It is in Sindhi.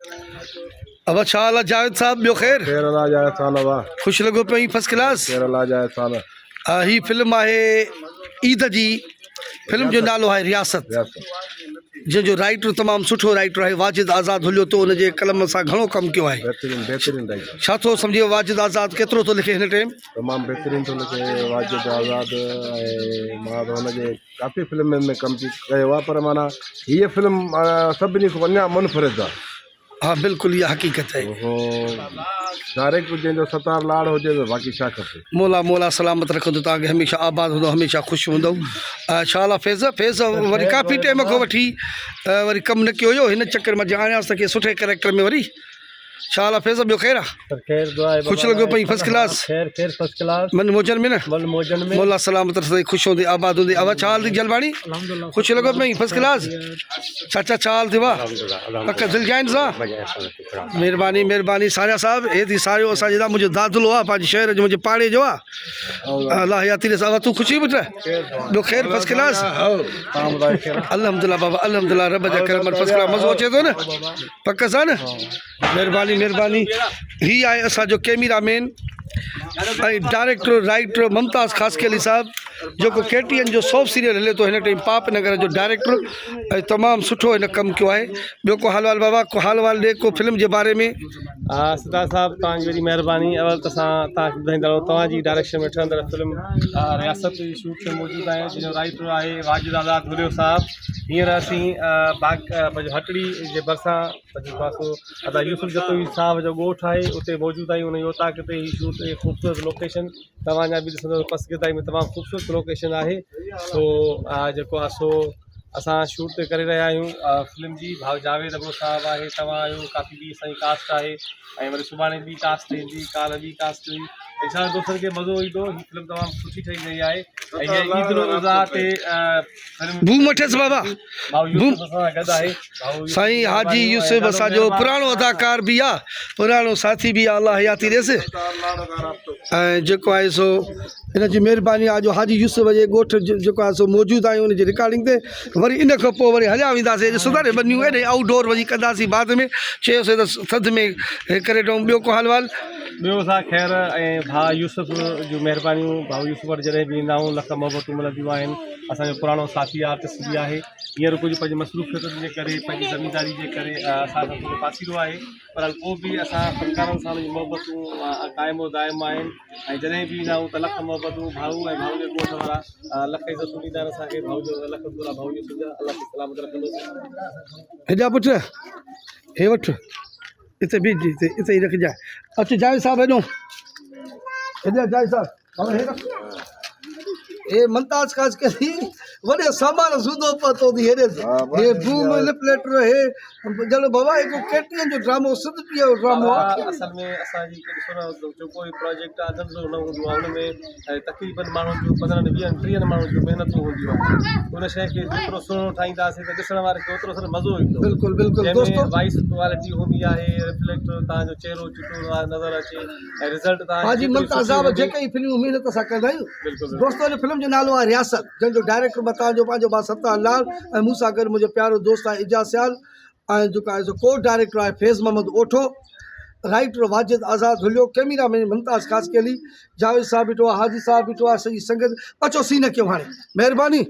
ابا ڇا حال آ جاويد صاحب ٻيو خير؟ خير الله جا احسان ابا. خوش لڳو پيو آهين فرسٽ ڪلاس. خير الله جا احسان. هي فلم آهي عيد جي فلم جو نالو آهي رياست جنهن جو رائيٽر تمام سٺو رائيٽر آهي واجد آزاد هليو تو ان جي قلم سان گهڻو ڪم ڪيو آهي. بهترين بهترين رائيٽر. ڇا ٿو سمجهي واجد آزاد ڪيترو ٿو لکي هن ٽيم؟ تمام بهترين ٿو لکي واجد آزاد ۽ مان ته هن جي ڪافي فلمن ۾ ڪم ڪيو آهي پر معنيٰ هيء فلم سڀني کان اڃا منفرد آهي. ها بلڪل اها حقيقت آهي. هو ڊائريڪٽ جنهن جو ستار لاڙ هجي ته باقي ڇا کپي. مولا مولا سلامت رکندو توهان کي هميشه آباد هوندو هميشه خوش هوندو ڇا حال آ فيض فيض وري ڪافي ٽيم کان وٺي وري ڪم نه ڪيو هيو هن چڪر مان جي آڻيانس ته ڪي سٺي ڪريڪٽر ۾ وري ڇا حال آ فيض ٻيو خير آ سر خير دعا آهي خوش لڳو پئي فرسٽ ڪلاس خير خير فرسٽ ڪلاس من موجن ۾ نه من موجن ۾ مولا سلامت رکندي خوش هوندي آباد هوندي اوا ڇا حال ٿي جلباڻي خوش لڳو پئي فرسٽ ڪلاس چاچا ڇا حال ٿي وا پڪ دل جائن سان مهرباني مهرباني ساريا صاحب هي ٿي ساريو اسان جي دا منهنجو دادلو آ پنهنجي شهر جو منهنجي پاڙي جو آ الله حياتي ڏس اوا تون خوشي پٽ ٻيو خير فرسٽ ڪلاس الحمدلله بابا الحمدلله رب جا کرم فرسٽ ڪلاس مزو اچي ٿو نه پڪ سان نه مھرباني مھرباني ھي آھي اسان جو ڪيميرا مين ۽ ڊائريڪٽر رائيٽر ممتاز خاصخيلي صاحب جيڪو ڪي ٽي اين جو سوپ سيريل ھلي ٿو ھن ٽائيم پاپ نگر جو ڊائريڪٽر ۽ تمام سٺو ھن ڪم ڪيو آھي ٻيو ڪو حال وال بابا ڪو حال وال ڏي ڪو فلم جي باري ۾. ها ستار صاحب توهان جي وڏي مهرباني اول ته اسان توهان کي ٻڌائيندا رهون توهان جي ڊائريڪشن ۾ ٺهندڙ فلم رياست جي شوٽ تي موجود آهيون جنهن جو رائيٽر آهي واجد آزاد ڀريو صاحب هينئر اسين باغ پنهنجو هٽڙي جي ڀرسان جيڪو آهي سو ادا يوسف جتوئي صاحب جو ڳوٺ آهي اتي موجود آهيون ان جي اوطاق تي هي شوٽ هي خوبصورت لوڪيشن توهان اڃا به ڏسندو پسگردائي ۾ تمام خوبصورت لوڪيشن آهي سو جيڪو آهي سو اسان شوٽ تي ڪري رهيا آهيون فلم جي ڀاء جاويد ابڙو صاحب آهي توهان آهيو ڪافي ٻي اسان جي ڪاسٽ آهي ۽ وري سڀاڻي ٻي ڪاسٽ ايندي ڪالهه ٻي ڪاسٽ هئي انشاء الله دوستن کي مزو ايندو هي فلم تمام سٺي ٺهي رهي آهي ۽ هي عيد الاضحيٰ تي بوم وٺيس بابا بوم سائين حاجي يوسف اسان جو پراڻو اداڪار به آ پراڻو ساٿي به آ الله حياتي ڏيس ۽ جيڪو آهي سو ان جي مهرباني آ جو حاجي يوسف جي ڳوٺ جيڪو آهي سو موجود آهيون ان جي رڪارڊنگ تي وري ان کان پوء وري هليا وينداسين ڏسو ٿا ٻنيون ايڏي آئوٽ ڊور وڃي ڪنداسين بعد ۾ چيوسين ته ٿڌ ۾ ڪري ڏيون ٻيو ڪو حال وال ٻيو اسان خير ۽ ڀاء يوسف جون مهربانيون ڀاء يوسف وٽ جڏهن به ايندا آهيون لک محبتون ملنديون آهن اسان جو پراڻو ساٿي آرٽسٽ به آهي هينئر ڪجهه پنهنجي مصروفيتن جي ڪري پنهنجي زمينداري جي ڪري اسان کان ٿورو پاسيرو آهي پر پوء به اسان فنڪارن سان ان جون محبتون قائم و دائم آهن ۽ جڏهن به ايندا آهيون ته لک محبتون ڀائو ۽ ڀائو جي ڳوٺ وارا لک عزتون ڏيندا آهن اسان کي ڀائو جو لک ٿورا ڀائو يوسف جا الله کي سلامت رکندو. هيڏا پٽ هي وٺ اتي بيهه اتي اتي ئي رکجانء اچ جاويد صاحب هيڏو هيڏي جاويد صاحب بابا هي رک هي ممتاز خاص ڪري وڏي سامان سودو پتو ٿي هيڏي هي بوم لپليٽر هي ڄڻ بابا هڪ ڪي ٽي اين جو ڊرامو سنڌ پي جو ڊرامو آ اصل ۾ اسان جي ڏسو نه جيڪو هي پروجيڪٽ آ ننڍڙو نه هوندو آ ان ۾ تقريبن ماڻهن جون پندرهن ويهن ٽيهن ماڻهن جون محنتون هونديون آهن ان شيء کي جيترو سهڻو ٺاهينداسين ته ڏسڻ واري کي اوترو سر مزو ايندو بلڪل بلڪل دوستو وائس ڪوالٽي هوندي آهي ريفليڪٽ تان جو چهرو چٽو نظر اچي ۽ رزلٽ تان حاجي ممتاز صاحب جيڪي هي فلمون محنت سان ڪندا آهيون دوستو هن فلم جو نالو آهي رياست جنهن جو ڊائريڪٽر مان توهان جو پنهنجو ڀاء ستار لال ۽ مون سان گڏ منهنجو پيارو دوست آهي اعجاز سيال ۽ جيڪو آهي سو ڪو ڊائريڪٽر آهي فيض محمد اوٺو رائيٽر واجد آزاد هليو ڪيميرا مين ممتاز خاصخيلي جاويد صاحب بيٺو آهي حاجي صاحب بيٺو آهي سڄي سنگت اچو سين ڪيو هاڻي مهرباني.